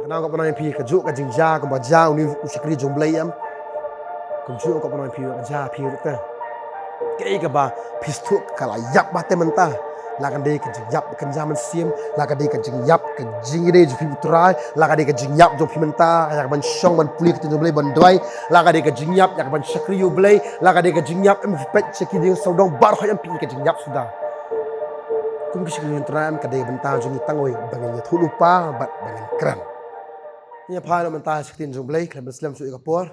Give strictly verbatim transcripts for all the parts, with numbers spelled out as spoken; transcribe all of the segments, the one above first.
Nang ka pynai phi ka juk ka jingjia kumba jia uni u shakri jong Blei em. Kumjuh ka pynai phi ka jia phi ruh te. Kaei kaba phi sdang ka la ïap ba te mynta. La ka dei ka jingïap ka jia mynsiem, la ka dei ka jingïap ka jingïadei jong phi u Trai, la ka dei ka jingïap jong phi mynta ïa ka ban shong ban pule ka ktien jong Blei ban duwai, la ka dei ka jingïap ïa ka ban shakri ïa u Blei, la ka dei ka jingïap em phi peit sha ki dieng sawdong baroh em phi ka jingïap suda. Kum ki shakri jong u Trai em ka dei bynta jong ngi tang wei ba ngin ïathuh lypa bad ba ngin kren. Ngin ïa phai noh mynta sha ka ktien jong u Blei khlem ban slem shuh ïa ka por.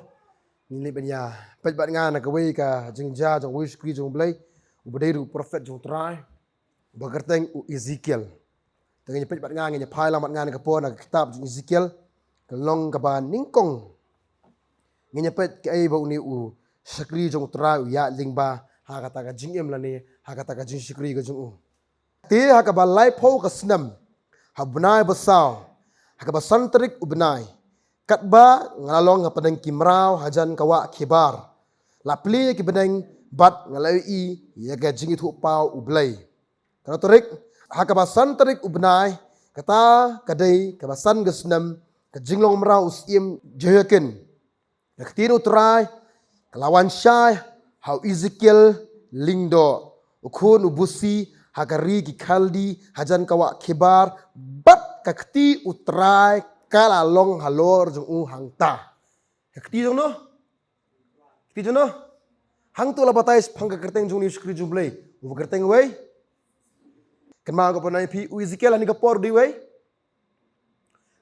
Ngin leit ban ïa peit bad nga na kawei ka jingjia jong uwei u shakri jong u Blei uba dei ruh u prophet jong u Trai uba kyrteng u Ezekiel. Te ngin ïa peit bad nga, ngin ïa phai lang bad nga na ka por na ka kitab jong u Ezekiel ka lynnong kaba nyngkong. Ngin ïa peit kaei ba uni u shakri jong u Trai u ïaid lyngba ha kata ka jingim lane ha kata ka jingshakri ka jong u. Te ha kaba laiphew ka snem, ha u bnai ba saw, ha kaba san tarik u bnai, katba nga la long ha pdeng ki mraw hajan ka wah Khebor, la plie ïa ki bneng bad nga la ïohi ïa ka jingïathuhpaw u Blei. Katno tarik? Ha kaba san tarik u bnai, kata ka dei kaba san ka snem ka jinglong mraw u syiem Jehoiakin. Ka ktien u Trai ka la wan shai ha u Ezekiel lyngdoh, u khun u Busi, ha ka ri ki Khaldi hajan ka wah Khebor, bad ka kti u Trai ka la long halor jong u hangta. Ka kti jong no? Kti jong no? Hangto la batai shaphang ka kyrteng jong uni u shakri jong u Blei. Uba kyrteng uwei? Kynmaw ka pynai phi u Ezekiel ha kane ka por u dei uwei?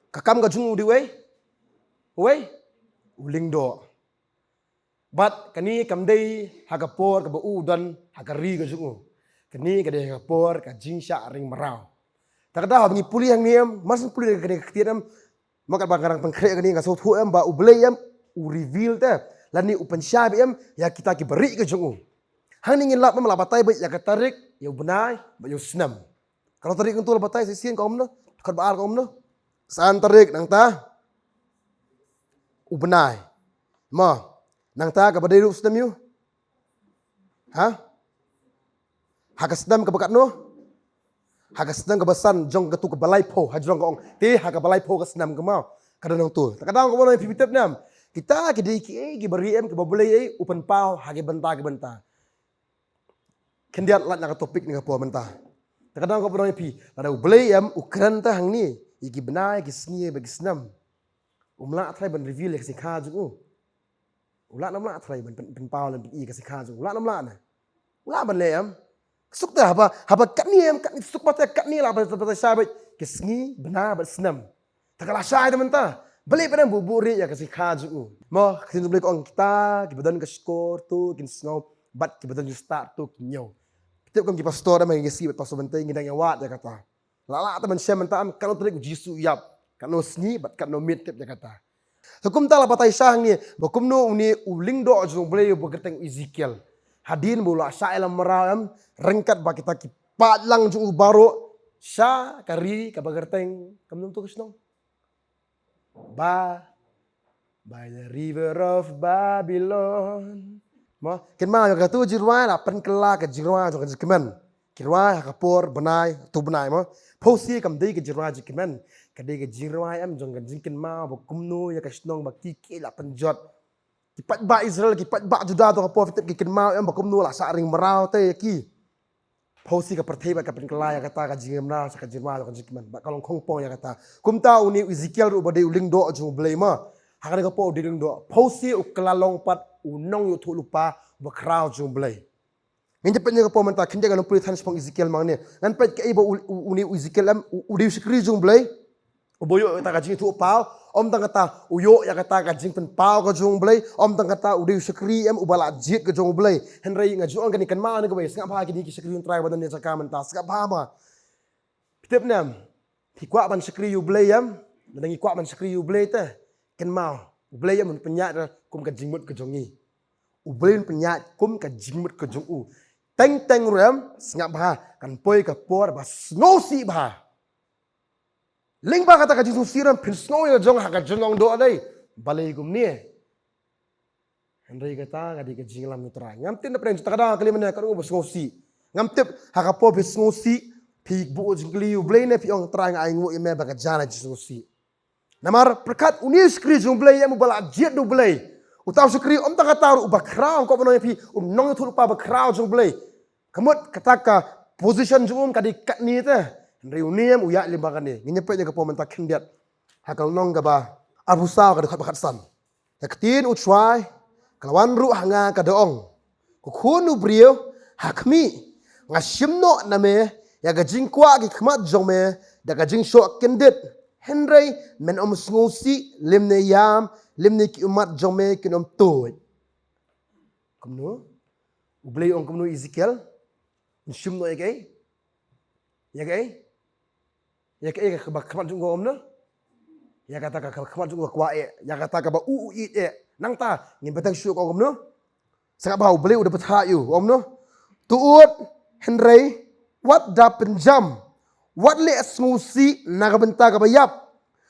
Ka kam ka jong u u dei uwei? Uwei? U lyngdoh. Bad kane kam dei ha ka por kaba u don ha ka ri ka jong u. Kane ka dei ha ka por ka jingshah ring mraw. Te kata haba ngi pule hangne em, mar shu pule kane ka ktien em, ma katba nga dang pynkhreh kane nga sngewthuh em ba u Blei em u reveal te lane u pynshai beit em ïa kita ki barieh ka jong u. Hangne ngin lap em la batai beit ïa ka tarik, ïa u bnai bad ïa u snem. Katno tarik hangto la batai shisien ka ong kumno? Katba ar ka ong kumno? San tarik nangta u bnai. Mo, nangta kaba dei ruh u snem ïa u? Ha? Ha ka snem kaba katno? Ha ka snem kaba san jong katu kaba laiphew, hajrong ka ong. Te ha kaba laiphew ka snem ka mo. Ka don hangto. Te ka dang kaba nang phi tip ne em. Kita ki dei kiei ki barieh em kiba u Blei u pynpaw ha ki bynta ki bynta. Khyndiat lait na ka topic ne ka por mynta. Te ka dang kaba nang phi. Lada u Blei em u kren te hangne ïa ki bnai, ïa ki sngi, ïa ki snem. Um lah trai ban reveal ïa ka shikha jong u. U lah ne um lah trai ban pyn-, pynpaw lem pyn-i ka shikha jong u. U lah ne um lah ne. U lah ban leh em. Suk te haba, haba katne em, katne suk bad te katne lah bad, bad te shai bad ki sngi, bnai bad snem. Te ka la shai te mynta. Balei pat em ba u buh rieh ïa ka shikha jong u. Mo, ka ktien jong u Blei ka ong kita kiba don ka shkor to kin sngew bad kiba don jingstad to kin ñiew. Tip kum ki pastor em ha ki sngi bad pastor Bynta ngi dang ïa wad ïa kata. La lah te ban shem mynta em katno tarik u Jisu u ïap, katno sngi bad katno miet tip ïa kata. Te kumta la batai shai hangne ba kumno une u lyngdoh jong u Blei uba kyrteng u Ezekiel. Hadien ba u la shah ïalam mraw em, ryngkat bad kita ki paid lang jong u baroh, sha ka ri kaba kyrteng, kumno to ka shnong? Ba, by the river of Babylon. Mo, kynmaw ïa katu jingrwai la pynkylla ka jingrwai jong ka jingkmen. Ki rwai ha ka por bnai, tu bnai mo. Phewse kam dei ka jingrwai jingkmen. Ka dei ka jingrwai em jong ka jingkynmaw ba kumno ïa ka shnong ba ki ki la pynjot. Ki paidbah Israel, ki paidbah Judah tu ha ka por tip ki kynmaw em ba kumno la shah ring mraw te ïa ki. Phewse ka pyrthei bad ka pynkylla ïa kata ka jingkynmaw sa ka jingrwai jong ka jingkmen. Bad ka long khongpong ïa kata. Kumta une u Ezekiel ruh uba dei u lyngdoh jong u Blei mo. Ha kane ka por u dei lyngdoh. Phewse u kylla long pat u nongïathuhlypa uba khraw jong u Blei. Ngin ïa peit ïa ka por mynta khyndiat ngan pule than shaphang Ezekiel ma ngi. Ngan peit kaei ba u, u, une u Ezekiel em, u, u dei u shakri jong u Blei. Uba ïoh ïa kata ka jingïathuhpaw, ym tang kata u ïoh ïa kata ka jingpynpaw ka jong u Blei, ym tang kata u dei u shakri em uba la jied ka jong u Blei. Hynrei nga ju ong kane kynmaw ne kawei, sngap bha kine ki shakri jong u Trai ba don ïa jaka mynta, sngap bha ma. Phi tip ne em, phi kwah ban shakri ïa u Blei em, lada ngi kwah ban shakri ïa u Blei te, kynmaw, u Blei em un pynïaid kum ka jingmut ka jong ngi. U Blei un pynïaid kum ka jingmut ka jong u. Teng teng ruh em, sngap bha, kan poi ka por ba sngewsih bha. Lyngba kata ka jingsngewsih ruh em, phin sngew ïa jong ha ka jinglong doh dei. Balei kumne? Hynrei kata ka dei ka jingïalam u Trai. Ngam tip na pdeng jong kata ka dang kali mynne ka dei ba sngewsih. Ngam tip ha ka por phi sngewsih, phi buh jingkylli ïa u Blei ne phi ong Trai nga ainguh ïa me ba ka jan ka jingsngewsih. Namar pyrkhat une u shakri jong U Blei ïa u ba la jied da U Blei. Uta u shakri ym tang kata ruh, u bakhraw, ko ba nong ïa phi, u nongïathuhlypa bakhraw jong U Blei. Ka mut kata ka position jong u ka dei katne te. Hynrei une em u ïaid lyngba kane. Ngin ïa peit ïa ka por mynta khyndiat. Ha ka lynnong kaba arphew saw, ka dkhot ba khatsan. Ka ktien U Trai ka la wan ruh ha nga, ka da ong, ko khun u briew, ha khmih, nga shim noh na me ïa ka jingkwah ki khmat jong me da ka jingshoh kyndit. Hynrei men ym sngewsih, lymne ïam, lymne ki ummat jong me kin ym tuid. Kumno? U Blei u ong kumno, Ezekiel? Un shim noh ïa kaei? Ïa kaei? Ïa kaei kaba khmat jong u ka ong kumno? Ïa kata kaba khmat jong u ka kwah eh, ïa kata kaba u u ïeit eh. Nangta ngin bteng shuh, ka ong kumno? Sngap bha, U Blei u da batai ïa u, ka ong kumno? To ud, hynrei wat da pynjam, wat leh sngewsih na ka bynta kaba ïap.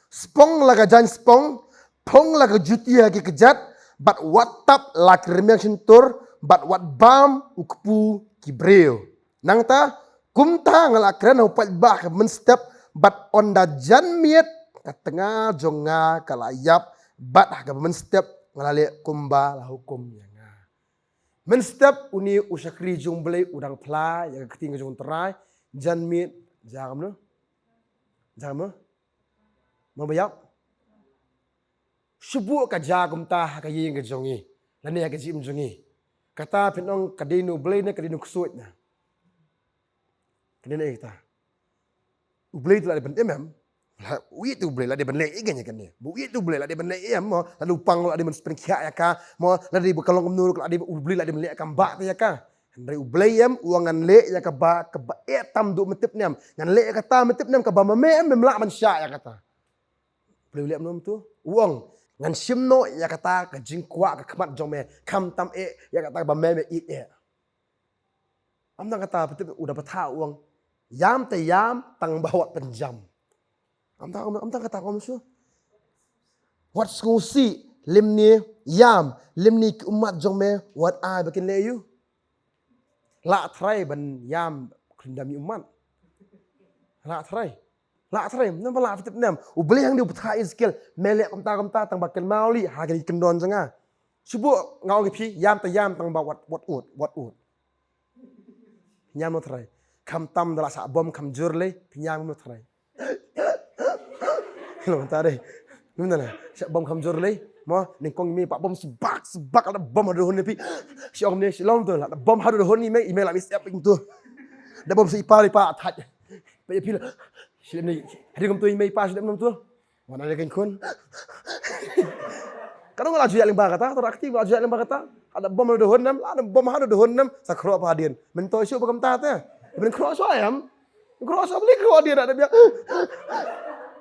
Spong la ka jaiñ spong, phong la ka juti ha ki kjat, bad wat tap la ki rmiang shyntur, bad wat bam u kpu ki briew. Nangta kumta nga la kren ha u paidbah ha ka mynstep, bad ynda janmiet ka tnga jong nga ka la ïap, bad ha ka mynstep nga la leh kumba la hukum ïa nga. Mynstep une u shakri jong U Blei u dang phla ïa ka ktien ka jong U Trai, janmiet jia kumno? Jia kumno? Mo ba ïap. Shu buh ka jia kumta ha ka ïing ka jong ngi, lane ha ka jingim jong ngi. Kata phin ong ka dei na U Blei ne ka dei na u ksuid na? Ka dei na kata. U Blei te la dei ban im em? La u ïeit U Blei la dei ban leh ïa kane. Ba u ïeit U Blei la dei ban leh em mo? La u pang la dei ban spring khia ïa ka mo? La dei ba ka long kumno ruh la dei ba U Blei la dei ban leh kam ba te ïa ka. Hynrei U Blei em u ong ngan leh ïa kaba, kaba eh tam duh mynta ne em. Ngan leh ïa kata mynta ne em, kaba ma me em mem lah ban shah ïa kata. U Blei u leh kumno mynta? U ong ngan shim noh ïa kata ka jingkwah ka khmat jong me, khamtam eh ïa kata kaba me me ïeit eh. Ym tang kata, u da batai u ong ïam te ïam tang ba wat pynjam. Ym tang, ym tang kata, ka ong shuh, wat sngewsih, lymne ïam, lymne ki ummat jong me wat ai ba kin leh ïa u. Lah trai ban ïam khlem da mih ummat. Lah trai. Lah trai, namar ba lah tip nem. U Blei hangne u batai ïa Ezekiel, me leh kumta kumta tang ba kynmaw lei ha kine ki kyndon jong nga. Shu buh, nga ong ïa phi, ïam te ïam tang ba wat, wat ud, wat ud. Ïam noh trai. Khamtam da la shah bom kham jur lei, phi ïam noh trai. Long ta dei. Mynta la shah bom kham jur lei. Mo, nyngkong i mei i pa bom sbak sbak, la da bom haduh hun ïa phi. Shi ong ne, shi long tu, la da bom haduh hun i mei, i mei la mih step tu. Da bom shi i pa, i pa thait. Peit ïa phi la. Shi lem ne, haduh kumtu i mei i pa, shi lem kumtu. Wan ale kein khun. Ka dang la ju ïaid lyngba kata, tang akti la ju ïaid lyngba kata. Haba bom haduh hun nam, la bom haduh hun nam, sa khroh pa hadien. Mynta shu ba kumta te. Mynta khroh shu em. Khroh shu, beli khroh hadien, ada biar.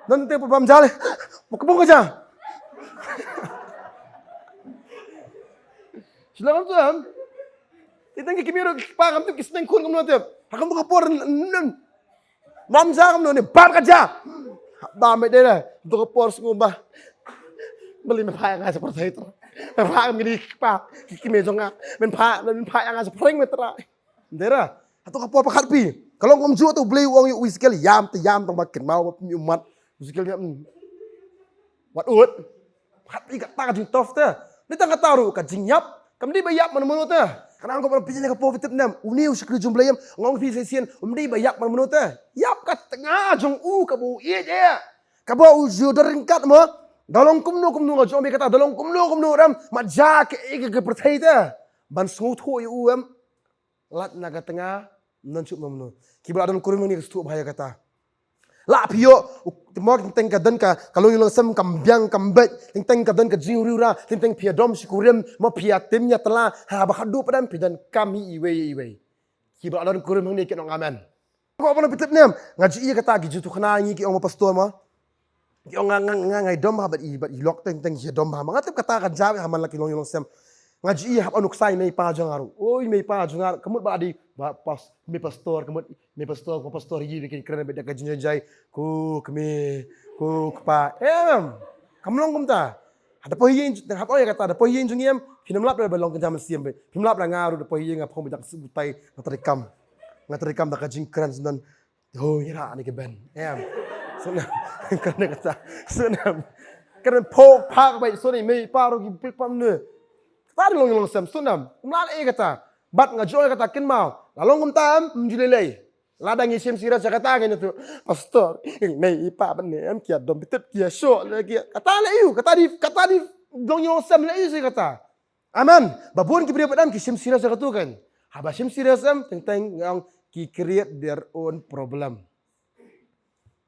Nanti pa bam jale. Ka bom ka ja. Shu long tu em. Ti tang ki kmie ruh ki kpa kumtu, ki sneng khun kumno te. Ha kumtu ka por. Bam ja kumno ne, bam ka ja. Bam me dei la. Kumtu ka por sngewbha. Beli me phah ïa nga sha pyrthei Trai. Me phah ïa nga, ki kpa, ki kmie jong nga. Me phah, me phah ïa nga sha pyrthei me Trai. Dei la. Hato ka por ba khatphi. Ka long kumjuh, to U Blei u ong ïa u Ezekiel, ïam te ïam tang ba kynmaw ba pynmih ummat. U Ezekiel ïam. Wat ud. Khatphi kata ka jingtough te. Dei tang kata ruh ka jingïap. Kam dei ba ïap mano mano te. Ka nang ko ba phi ne ka por phi tip nem. Une u shakri jong U Blei em. Nga ong phi shisien. Um dei ba ïap mano mano te. Ïap ka tnga jong u kaba u ïeit eh. Kaba u ju don ryngkat mo. Da long kumno kumno, nga ju ong phi kata, da long kumno kumno em. Mat ja kaei ka pyrthei te. Ban sngewthuh ïa u em. Lait na ka tnga, ym don shuh mano. Kiba la don kurim hangne ki sngewthuh bha ïa kata. La phi ïoh, u, mo, teng teng ka don ka, ka longïing longsem kam biang kam beit, teng teng ka don ka jingriewra, teng teng phi ïa dom shi kurim, mo, phi ïa tim ïa tla, haba khatduh pat phi donkam hi iwei iwei. Kiba la don kurim hangne ki ong amen. Ko ba la phi tip nem, nga ju ïohi kata ki ju thukna ngi ki ong mo pastor mo. Ki ong nga, nga, nga, nga i dom bha bad i, bad i lok teng teng i dom bha. Nga tip kata kan jia ha man la ki longïing longsem. Nga ju ïohi hap anu ksai mei pa jong nga ruh. Oi mei pa jong nga ruh. Ka mut ba dei ba pas, mei pastor, ka mut mei pastor, ko pastor hi dei ki kren bad da ka jingjynjar. Ko kmie, ko kpa. Em. Kam long kumta. Hap ïohi, hap ïohi kata, hap ïohi jong em. Phin ym lap da ba long kynja mynsiem. Phin ym lap da nga ruh, hap ïohi nga phong bad da ka suk butai. Nga trei kam. Nga trei kam da ka jingkren sngewdon. Ho, ira ni ke ben. Em. Sngewdon. Kren kata. Sngewdon. Kren pok pak bai soni mei paro ki pik pam ne. Kata ri long long sem sunam. Mla le kata. Bat nga jol kata kin mau. La long kumta em mjule lei. La dang isim sira sa kata kan tu. Pastor, mei ipa ban ne em kia dom bitet kia so le kia. Kata le yu, kata di kata di long long sem le yu si kata. Amen. Babun ki bri badam ki sim sira sa katu kan. Haba sim sira sem teng teng yang ki create their own problem.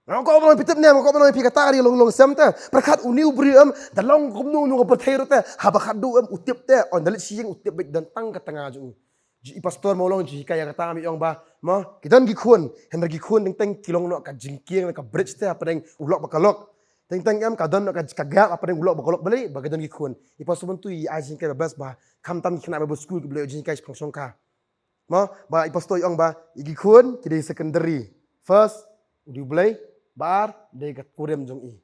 Ngam ko ba long pitip ne, ngam ko ba long pi kata ka ri long long sem te. Pyrkhat u ni u briew em, da long kumno no ka pyrthei ro te. Haba khat du em u tip te, on da lit sieng u tip bit dan tang ka tanga ju. Ji i pastor mo long ji ka ya kata mi ong ba, mo, ki don ki khun, hynda ki khun teng teng ki long no ka jingkieng ka bridge te hapdeng u lok ba ka lok. Teng teng em ka don no ka ka gap hapdeng u lok ba ka lok bali, ba ki don ki khun. I pastor mon tu i ai jingkai ba best ba, kham tam ki khynnah Bible school ki bali jingkai shong shong ka. Mo, ba i pastor i ong ba, i ki khun, ki dei secondary. First, u dei u Blei, bar, dei ka kurim jong i.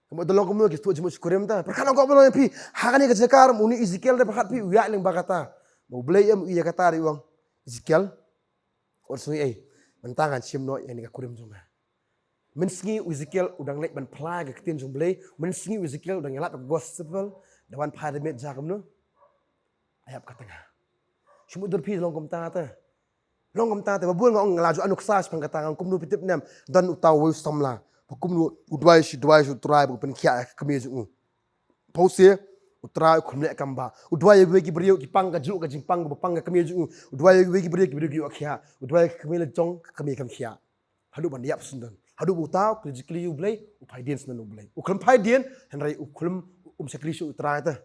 Kumba da long kumno ki tu jimut kurim ta. Pyrkhat ong ko ba long phi, ha kane ka jaka ram u ni Ezekiel da pyrkhat phi, u ya leng ba kata. Ba u Blei em u ya kata ri ong. Ezekiel, ot sui ei. Mynta ngan shim no ya ni ka kurim jong nga. Mynsngi u Ezekiel u dang leit ban phla ka ktien jong Blei, mynsngi u Ezekiel u dang ïalap ka gospel, da wan phai da met ja kumno. Ayap ka tanga. Shimut dur phi long kumta te. Long kumta te, ba bun nga ong la ju anu ksa shpang kata nga kumno pitip nem, don uta wei samla. Ba kumno u duwai shi duwai shi u Trai ba pynkhia ka kmie jong u. Pause, u Trai u khum leh kam ba. U duwai wei ki briew ki pang ka ju ka jingpang ba pang ka kmie jong u. U duwai wei ki briew ki briew ki khia. U duwai ka kmie la jong ka kmie kam khia. Haduh ban ïap sendon. Haduh bu tau, kli jikli u Blei, u phai dien sendon u Blei. U khlem phai dien, hynrei u khlem um shakri shu u Trai te.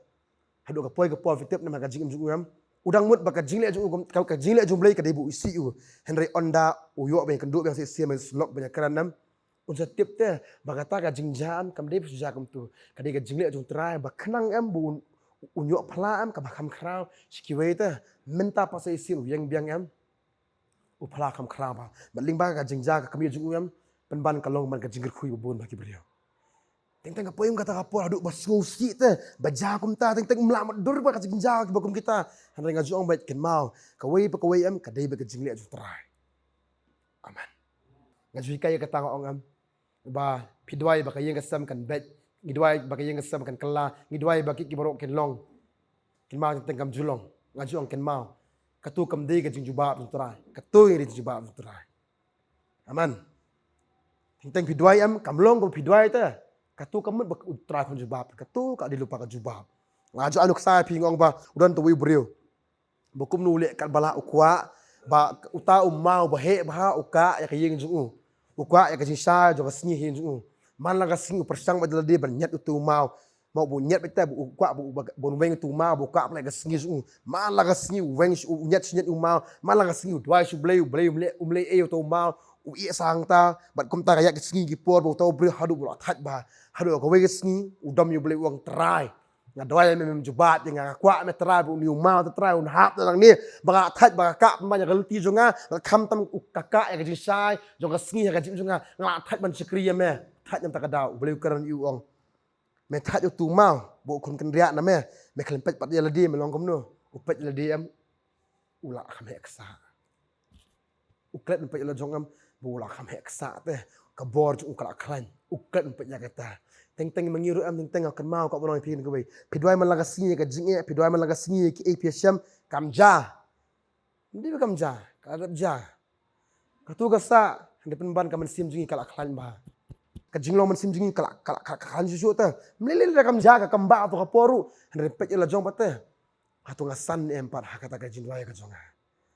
Haduh ka poi ka poi fitep nama ka jingim jong u em. U dang mut ba ka jingleh jong u, ka, ka jingleh jong u Blei ka dei bu isi u. Hynrei ynda u ïoh ba ïa kynduh ba ïa sih sia men slok ba ïa kran em. Un sa tip te, ba kata ka jingjia em, kam dei ba shu jia kum tu. Ka dei ka jingleh jong u Trai, ba khnang em, bu un, un ïoh phla em, kaba kham khraw, shi kiwei te, mynta pa sa isin u ïeng biang em. U phla kham khraw ba. Bad lyngba ka jingjia ka kmie jong u em, pynban ka long ban ka jingkyrkhu ba bun ba ki briew. Teng teng ka poi um kata ka por haduh ba sngewsih te, ba jia kumta, teng teng um lah mutdur ba ka jingjia kiba kum kita. Hynrei nga ju ong ba kynmaw, kawei pa kawei em, ka dei ba ka jingleh jong u Trai. Amen. Nga ju hikai ïa kata nga ong em. Ba phi duwai ba ka ïing ka sem kan beit. Ngi duwai ba ka ïing ka sem kan kylla. Ngi duwai ba ki, ki baroh kin long. Kynmaw teng teng kam ju long. Nga ju ong kynmaw. Katu kam dei ka jingjubab jong u Trai. Katu ïa dei jingjubab jong u Trai. Amen. Teng teng phi duwai em, kam long ko phi duwai te. Katu kam mut ba u Trai kham jubab. Katu ka dei lypa ka jubab. Nga ju anu ksa phi nga ong ba u don tu wei u briew. Ba kumno u leh katba lah u kwah, ba uta u maw ba heh bha u kah ïa ka ïing jong u. U kah ïa ka jingshai jong ka sngi hi jong u. Man la ka sngi u pyrshang bad lade ban ñiat utu u maw. Maw bu ñiat bad ta bu u kwah bu, bu, bu weng utu u maw bu kah pla ïa ka sngi jong u. Man la ka sngi u weng shu, u ñiat shu ñiat u maw. Man la ka sngi u duwai shu Blei, u Blei um leh, um leh ei utu u maw. U ïeh sa hangta bad kumta ka ïaid ka sngi ki por ba uta u briew haduh bu la thait bha. Haduh kawei ka sngi u dom ïa u Blei u ong Trai. Nga duwai ïa me mem jubab ïa nga, nga kwah me Trai ba une u maw te Trai un hap na nangne. Ba nga thait ba ka kah pynban ïa ka lynti jong nga, nga khamtam u ka kah ïa ka jingshai jong ka sngi ha ka jingim jong nga, nga thait ban shakri ïa me. Thait namar kata ka daw u Blei u kren ïa u ong. Me thait ïa utu u maw ba u khum kynriah na me, me khlem peit pat ïa lade me long kumno? U peit ïa lade em. U la kham heh ksa. U klet ban peit ïa la jong em, ba u la kham heh ksa te. Ka bor jong u ka la khlaiñ. U klet ban peit ïa kata. Teng teng ma ngi ruh em, teng teng nga kynmaw ka ba long ïa phi kawei. Phi duwai man la ka sngi ïa ka jingeh, phi duwai man la ka sngi ïa kiei phi shem, kam jia. Ym dei ba kam jia, ka la dep jia. Katu ka sah, hynrei pynban ka mynsiem jong ngi ka la khlaiñ bha. Ka jinglong mynsiem jong ngi ka la, ka la, ka la khlaiñ shuh shuh te. Ym lei lei da kam jia ka kam bah tu ka por ruh, hynrei peit ïa la jong pat te. Hato nga san ne em pat ha kata ka jingduwai ka jong nga.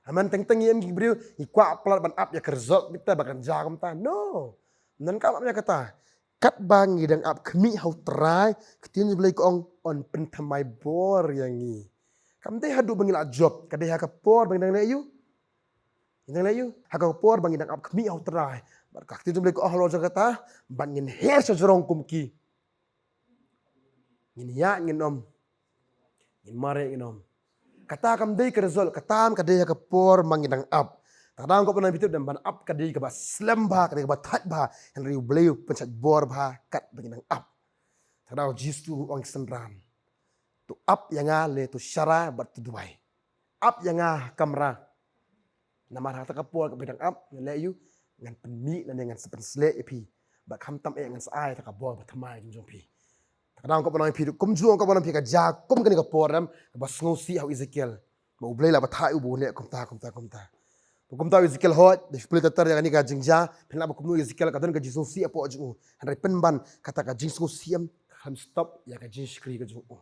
Amen, teng teng ïa em ki briew ngi kwah palat ban ap ïa ka result beit te ba kan jia kumta. No. Ym donkam ap ïa kata. Katba ngi dang ap khmih ha u Trai, ka ktien jong u Blei ka ong un pynthymmai bor ïa ngi. Kam dei haduh ba ngi la jop, ka dei ha ka por ba ngi dang leh ïa u. Ngi dang leh ïa u. Ha ka por ba ngi dang ap khmih ha u Trai. Bad ka ktien jong u Blei ka ong halor jong kata, bad ngin her sha jrong kum ki. Ngin ïaid ngin ym. Ngin mareh ngin ym. Kata kam dei ka result, kata ka dei ha ka por ma ngi dang ap. Te ka dang ko ban ap, ban ap ka dei kaba slem bha, ka dei kaba thait bha, hynrei u Blei u pynshait bor bha katba ngi dang ap. Te ka dang Jisu u ong ki synran. To ap ïa nga lane to sharai bad to duwai. Ap ïa nga ha kamra. Namar ha kata ka por kaba dang ap, ngan leh ïa u, ngan pynmih lane ngan sa pynsleh ïa phi. Bad khamtam eh ngan sa ai kata ka bor ba thymmai jong jong phi. Ka dang ka ba nang phi, kumjuh ka ba nang phi ka jia kum kane ka por em, ka ba sngewsih ha u Ezekiel. Ba U Blei la batai u ba u leh kumta, kumta, kumta. Ba kumta u Ezekiel hooid, da pule tatar ïa kane ka jingjia, pynlah ba kumno u Ezekiel ka don ka jingsngewsih hapoh jong u. Hynrei pynban kata ka jingsngewsih em, ka khlem stop ïa ka jingshakri ka jong u.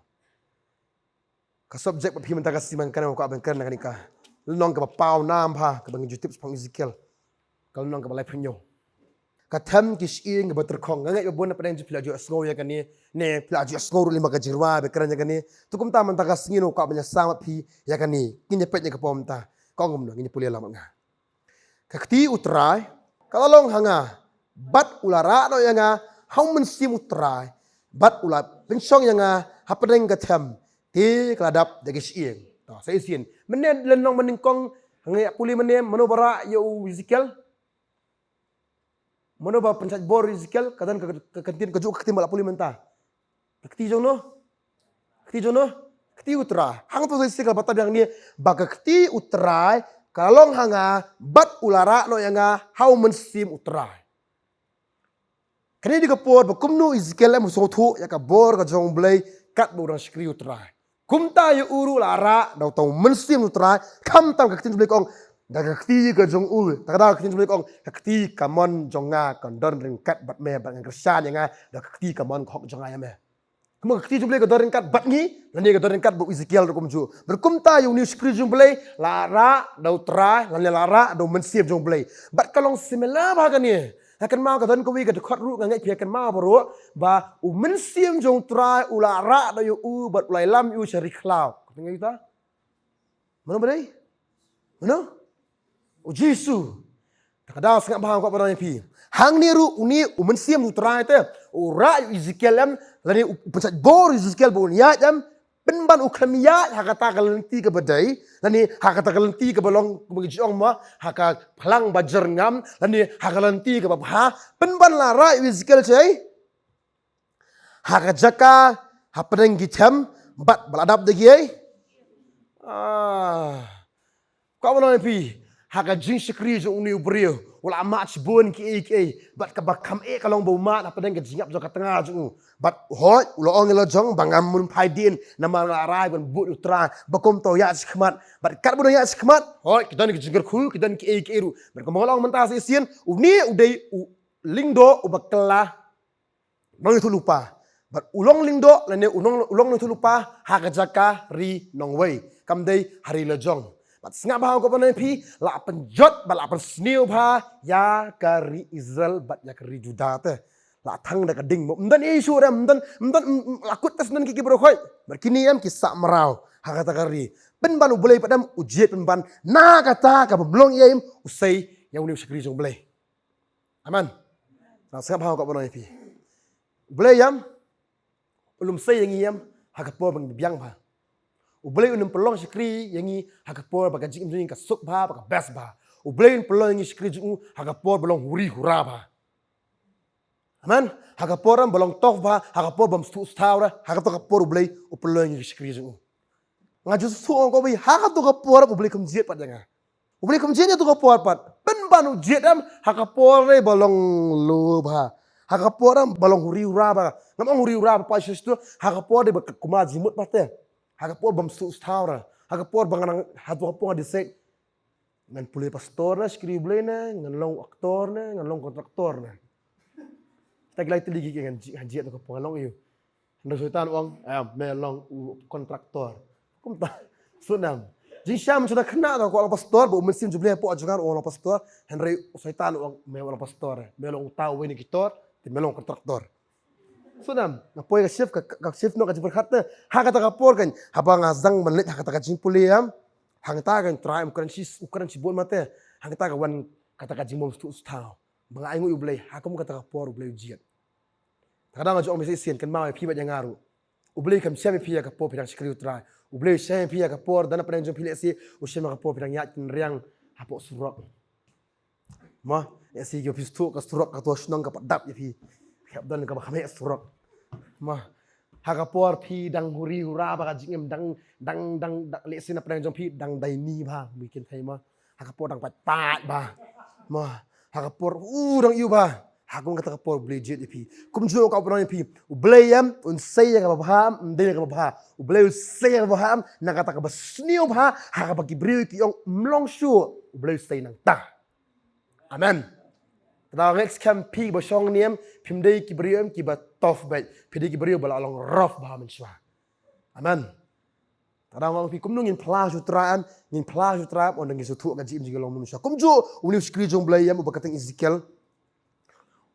Ka subject ba phi mynta ka sngi ba nga kren, kwah ban kren na kane ka lynnong kaba paw nam bha, kaba ngi ju tip shaphang Ezekiel. Ka lynnong kaba laiphew hynñiew. Ka them ki shyieng kaba tyrkhong. Nga ngeit ba bun na pdeng jong phi la ju sngew ïa kane, ne phi la ju sngew ruh lyngba ka jingrwai ba kren ïa kane. To kumta mynta ka sngi nga kwah ban ïasam bad phi ïa kane. Ngin ïa peit ïa ka por mynta. Ka ong kumno, ngin ïa pule lang bad nga. Ka kti U Trai ka la long ha nga, bad u la rah noh ïa nga ha U Mynsiem U Trai, bad u la pynshong ïa nga hapdeng ka them, te ka la dap da ki shyieng. To, sa shisien. Mynne lynnong mynnyngkong, ha nga ïa pule mynne, mano ba rah ïa u Ezekiel? Mano ba pynshait bor ïa u Ezekiel? Ka don ka, ka, ka ktien, kajuh ka ktien ba la pule mynta. Ka kti jong no? Ka kti jong no? Ka kti U Trai. Hangto sa shisien ka la batai biang hangne ba ka kti U Trai ka la long ha nga, bad u la rah noh ïa nga ha U Mynsiem U Trai. Kane dei ka por ba kumno u Ezekiel em u sngewthuh ïa ka bor ka jong U Blei katba u dang shakri U Trai. Kumta ïa u ruh la rah da uta U Mynsiem U Trai, khamtam ka ktien jong U Blei ka ong, da ka kti ka jong u, ta ka da ka ktien jong U Blei ka ong, ka kti kamon jong nga kan don ryngkat bad me, bad ngan kyrshan ïa nga da ka kti kamon ka hok jong nga ïa me. Kumno ka kti jong U Blei ka don ryngkat bad ngi, lane ka don ryngkat bad u Ezekiel ruh kumjuh. Bad kumta ïa une u shakri jong U Blei la rah da U Trai, lane la rah da U Mynsiem jong U Blei. Bad ka long similar bha kane. Ha kynmaw ka don kawei ka dkhot ruh nga ngeit phi ha kynmaw baroh, ba U Mynsiem jong U Trai u la rah da ïa u bad u la ïalam ïa u sha ri khlaw. Kata nga ïa uta? Mano ba dei? Mano? U Jisu. Ta ka daw sngap bha nga kwah ban ong ïa phi. Hangne ruh une U Mynsiem U Trai te u rah ïa u Ezekiel em, lane u pynshait bor ïa u Ezekiel ba un ïaid em, pynban u khlem ïaid ha kata ka lynti kaba dei, lane ha kata ka lynti kaba long kumba ngi ju ong mo, ha ka phlang ba jyrngam, lane ha ka lynti kaba bha, pynban la rah ïa u Ezekiel shaei? Ha ka jaka hapdeng ki them, bad ba la dap da ki ei? Ah. Kwah ban ong ïa phi, ha ka jingshakri jong une u briew u la mad shibun kiei kiei, bad kaba kham eh ka long ba u mad hapdeng ka jingïap jong ka tnga jong u. Bad hooid u la ong ïa la jong ba ngam mut phai dien, namar nga la rai ban bud ïa U Trai, ba kumta u ïaid shakhmat. Bad katba u dang ïaid shakhmat, hooid ki don ki jingkyrkhu, ki don kiei kiei ruh. Bad kumba nga la ong mynta sa shisien, une u dei u lyngdoh uba kylla nongïathuhlypa. Bad u long lyngdoh lane u long, u long nongïathuhlypa ha ka jaka ri nongwei, kam dei ha ri lajong. Bad sngap bha nga kwah ban ong ïa phi, la pynjot bad la pynsniew bha ïa ka ri Israel bad ïa ka ri Judah te. La thang da ka ding mo, ym don ei shuh re, ym don, ym don, ym, ym, la kut te sngewdon ki, ki baroh khoit. Bad kine em ki sah mraw ha kata ka ri. Pynban U Blei pat em u jied pynban na kata kaba ym long ei em u sei ïa une u shakri jong U Blei. Amen. Nga sngap bha nga kwah ban ong ïa phi. U Blei em u lum sei ïa ngi em ha ka por ba ngi biang bha. U Blei un ym pynlong shakri ïa ngi ha ka por ba ka jingim jong ngi ka suk bha, ba ka best bha. U Blei un pynlong ïa ngi shakri jong u ha ka por ba long huri hura bha. Amen. Ha ka por em ba long tough bha, ha ka por bym sngewthuh sngewthuh re, ha kato ka por U Blei u pynlong ïa ngi shakri jong u. Nga ju sngewthuh ong ko bha, ha kato ka por U Blei kam jied pat ïa nga. U Blei kam jied ïa kato ka por pat. Pynban u jied em ha ka por re ba long low bha. Ha ka por em ba long huri hura bha. Ngam ong huri hura bha pa shisha, ha ka por re ba kumba jingmut bha te. Ha ka por bym sngewthuh sngewthuh re. Ha ka por ba nga nang, ha kato ka por nga decide, ngan pule pastor ne, shakri U Blei ne, ngan long actor ne, ngan long contractor ne. Kita ki lai tylli ki, ki ngan jied, ngan jied kato ka por, ngan long ïa u. Hynrei u Soitan u ong, em, me long u contractor. Kumta. Sngewthuh em. Jingshisha mynta nga kynmaw, nga kwah long pastor, bad u Mynsiem jong U Blei hapoh jong nga u ong long pastor. Hynrei u Soitan u ong me long pastor, me long uta uwei na ki tor, te me long contractor. Sngewthuh em. Nga poi ka shift, ka, ka shift noh ka jingpyrkhat te. Ha kata ka por kan, haba nga sdang ban leit ha kata ka jingpule em, hangta kan Trai um kren shi, um kren shibun ma te. Hangta ka wan kata ka jingbym sngewthuh sngewthuh. Ba nga ainguh ïa U Blei, ha kum kata ka por U Blei u jied. Ta ka daw nga ju ong mynta shisien, kynmaw ïa phi bad ïa nga ruh. U Blei kam shem ïa phi ha ka por phi dang shakri U Trai. U Blei u shem ïa phi ha ka por, da na pdeng jong phi lehse u shem ha ka por phi dang ïaid kynriang hapoh surok. Mo, lehse ïa phi sngewthuh ka surok, kato shnong ka pat dap ïa phi. Hap don kaba kham heh surok. Mo, ha ka por phi dang huri hura bha ka jingim, dang, dang, dang, dang, lehse na pdeng jong phi dang daini bha, mungkin thei mo. Ha ka por dang pait pait bha. Mo, ha ka por u dang ïoh bha. Ha kum kata ka por U Blei jied ïa phi. Kumjuh ka u pynlong ïa phi. U Blei em, un sei ïa kaba bha, ym dei ïa kaba bha. U Blei u sei ïa kaba bha, na kata kaba sniew bha, ha kaba ki briew ki ong ym long shuh. U Blei u sei nangta. Amen. Kata nga ngeit skhem phi ba shong ne em, phim dei ki briew em kiba tough beit. Phi dei ki briew ba la long rough bha mynshuwa. Amen. Kata nga ong phi kumno ngin phla sha U Trai em, ngin phla sha U Trai em, ynda ngi sngewthuh ka jingim jong ngi long mynshuwa. Kumjuh, une u shakri jong U Blei em, uba kyrteng Ezekiel.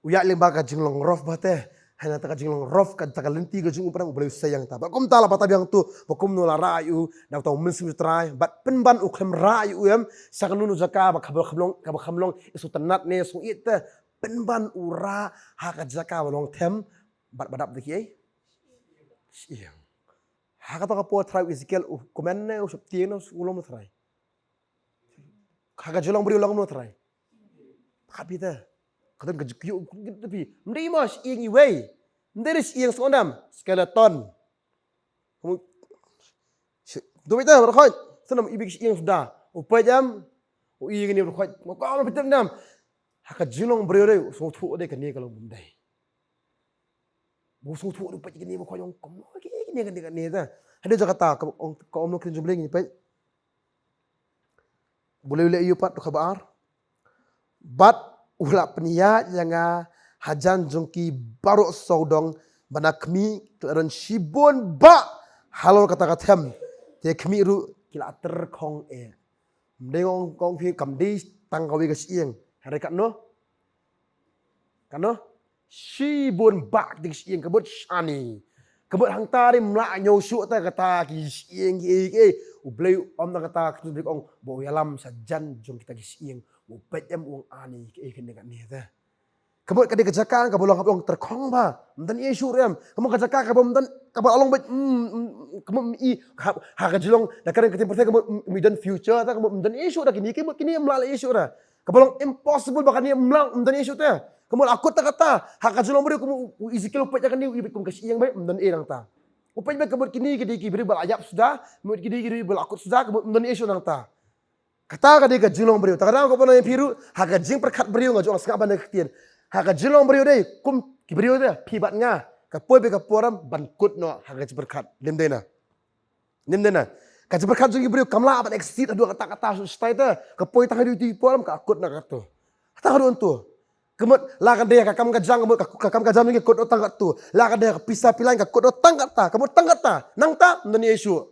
U ïaid lyngba ka jinglong rough bha te. Hynda kata ka jinglong rough kata ka lynti ka jong u, pdeng U Blei u sei ïa kata. Bad kumta la batai biang to, ba kumno la rah ïa u, da uta u Mynsiem U Trai, bad pynban u khlem rah ïa u em, sha kano kano jaka ba kaba kham long, kaba kham long, i sngewtynnat ne sngewïeit te, pynban u rah, ha ka jaka ba long them, bad ba dap da kiei? Shyieng. Ha kata ka por Trai u Ezekiel, u kmen ne, u sheptieng ne, u long u Trai. Ha ka jinglong briew long kumno Trai? Ka phi te. Ka don ka jingkyiuh, ka phi. Ym dei mo shyieng iwei. Ym dei shyieng sngewdam. Skeleton. Kamu. Shi-, tu bita, barokhoj. Sngewdam i bik shyieng suda. U peit em. U i kane barokhoj. Mo ka ma phi te nam. Ha ka jinglong briew dei. Sngewthuh dei kane ka long bym dei. Ba u sngewthuh ruh peit kine ba khot ong kumno kine kine kine ta. Hadien jong kata ka ong, ka ong noh ka ktien jong U Blei ngi peit. U Blei u leh ïa u pat, dkhot ba ar. Bad u la pynïaid ïa nga hajan jong ki baroh sawdong, ba na khmih ki la don shibun bah halor kata ka them. Te khmih ruh ki la tyrkhong eh. Ym dei nga ong, nga ong phi kam dei tang kawei ka shyieng. Hynrei katno? Katno? Shibun bah ki shyieng, ka mut shane. Ka mut hangta dei ym lah ñiew shuh ta kata ki shyieng kiei kiei. U Blei u ong na kata ka ktien U Blei ka ong ba u ïalam sha jan jong kita ki shyieng. U peit em u ong ani kiei kine kane ta. Ka mut ka dei ka jaka kaba long, kaba long tyrkhong bha. Ym don ei shuh ruh em. Ka mut ka jaka kaba ym don, kaba long beit, mm, mm, ka mut ym i, ha, ha ka jinglong, da ka ktien pyrthei ka mut ym i don future ta, ka mut ym don ei shuh ta kine, ka mut kine ym lah leh ei shuh ta. Kaba long impossible ba kane ym lah, ym don ei shuh ta. Ka mut la kut ta kata, ha ka jinglong briew ka mut u Ezekiel u peit ïa kane u i beit kum ka shyieng beit, ym don ei nangta. U peit beit ka mut kine ki dei ki briew ba la ïap suda, mut ki dei ki briew ba la kut suda, ka mut ym don ei shuh nangta. Kata ka dei ka jinglong briew. Te ka dang ka ban ïa phi ruh, ha ka jingpyrkhat briew nga ju ong sngap ban da ka ktien. Ha ka jinglong briew dei, kum ki briew dei, phi bad nga. Ka poi bad ka por em ban kut noh, ha ka jingpyrkhat. Ym dei na. Ym dei na. Ka jingpyrkhat jong ki briew kam lah ban exceed haduh kata kata shu stai te. Ka poi tang haduh tu por em ka kut na katu. Kata haduh tu. Ka mut la ka dei ka kam ka jam, ka mut ka, ka kam ka jam jong ki kut noh tang katu. La ka dei ka pisa pilan ka kut noh tang kata. Ka mut tang kata. Nangta, ym don ei shuh.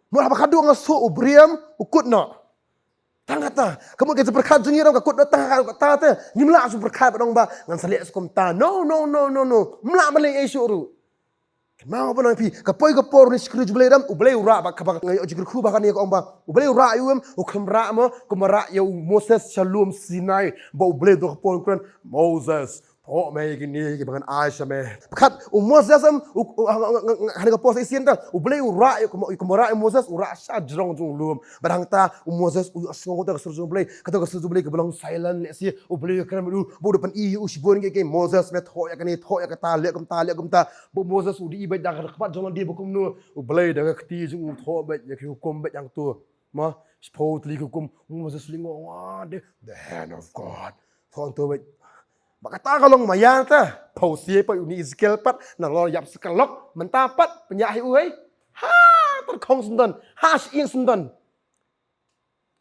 Mut haba ka dei nga shu u briew em, u kut noh. Tang kata, ka mut ka jingpyrkhat jong ngi ruh ka kut noh tang kata te. Ngim lah shu pyrkhat ba dang ba ngan sa leh sha kumta. No, no, no, no, no. Ym lah ban leh ei shuh ruh. Kynmaw ba nang phi, ka poi ka por une u shakri jong U Blei em, U Blei u rah ba kaba nga ïoh jingkyrkhu ba kane ka ong ba. U Blei u rah ïa u em, u khlem rah mo, kumba rah ïa u Moses sha lum Sinai. Ba U Blei u ong ha ka por kren, Moses, thoh me ïa kine kiba ngan ai sha me. Pyrkhat, u Moses em, u, u, ha, ha, ha, ha, ha ka por sa shisien ta, U Blei u rah ïa, kumba, kumba rah ïa u Moses, u rah sha jrong jong u lum. Bad hangta, u Moses, u ïohsngew kata ka sur jong U Blei, kata ka sur jong U Blei kaba long silent lehse, U Blei u kren bad u, bad u da pyni ïa u shibun kiei kiei, Moses me thoh ïa kane, thoh ïa kata, leh kumta, leh kumta. Bad u Moses u dei beit da ka kyrpad jong lade ba kumno, U Blei da ka kti jong u thoh beit ïa ki hukum beit hangto. Ma, shiphew tylli ki hukum, u Moses u lyngngoh, wa, the, the hand of God. Thoh hangto beit. Ba kata ka long maïa ta, phew sien pat une Ezekiel pat, nalor ïap sa ka lok, mynta pat, pynïaid hi uei. Ha, tyrkhong sngewdon, ha, shyieng sngewdon.